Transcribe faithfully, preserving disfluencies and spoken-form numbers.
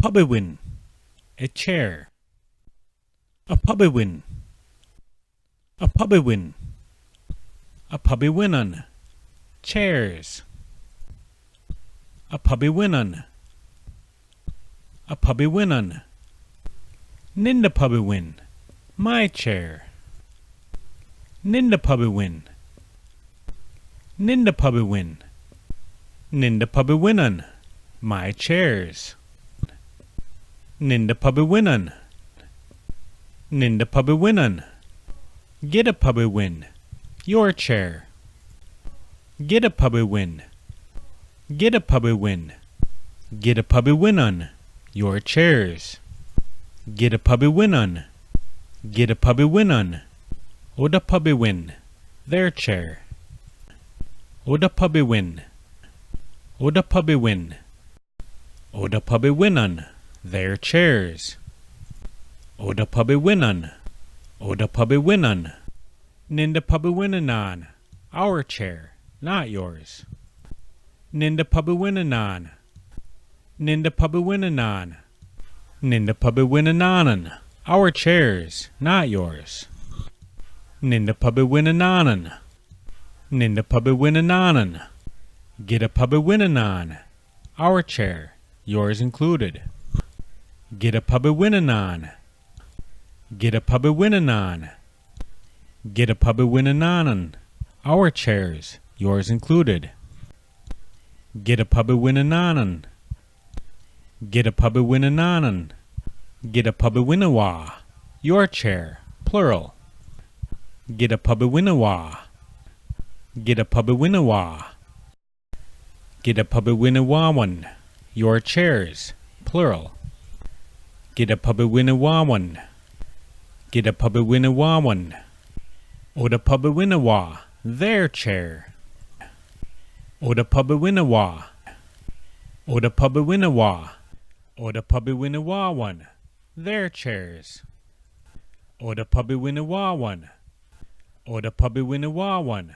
Apabewin. A chair. Apabewin. Apabewin. Apabewinán. Chairs. Apabewinán. Apabewinán. Nindapabewin. My chair. Nindapabewin. Nindapabewin. Nindapabewinán. My chairs. Nindapabewinán. Nindapabewinán. Gidapabewin. Your chair. Gidapabewin. Gidapabewin. Gidapabewinán. Your chairs. Gidapabewinán. Gidapabewinán. Odapabewin. Their chair. Odapabewin. Odapabewin. Odapabewinán. Their chairs. Odapabewinán. Odapabewinán. Nindapabewinanán. Our chair, not yours. Nindapabewinanán. Nindapabewinanán. Nindapabewinanánán. Our chairs, not yours. Nindapabewinanánán. Nindapabewinanánán. Gidapabewinanán. Our chair, yours included. Gidapabewinanán. Gidapabewinanán. Gidapabewinanánán. Our chairs, yours included. Gidapabewinanánán. Gidapabewinanánán. Gidapabewinawa. Your chair, plural. Gidapabewinawa. Gidapabewinawa. Gidapabewinawawan. Your chairs, plural. Gidapabewinawawan. Gidapabewinawawan. Odapabewinawa. Their chair. Odapabewinawa. Odapabewinawa. Odapabewinawawan. Their chairs. Odapabewinawawan. Odapabewinawawan.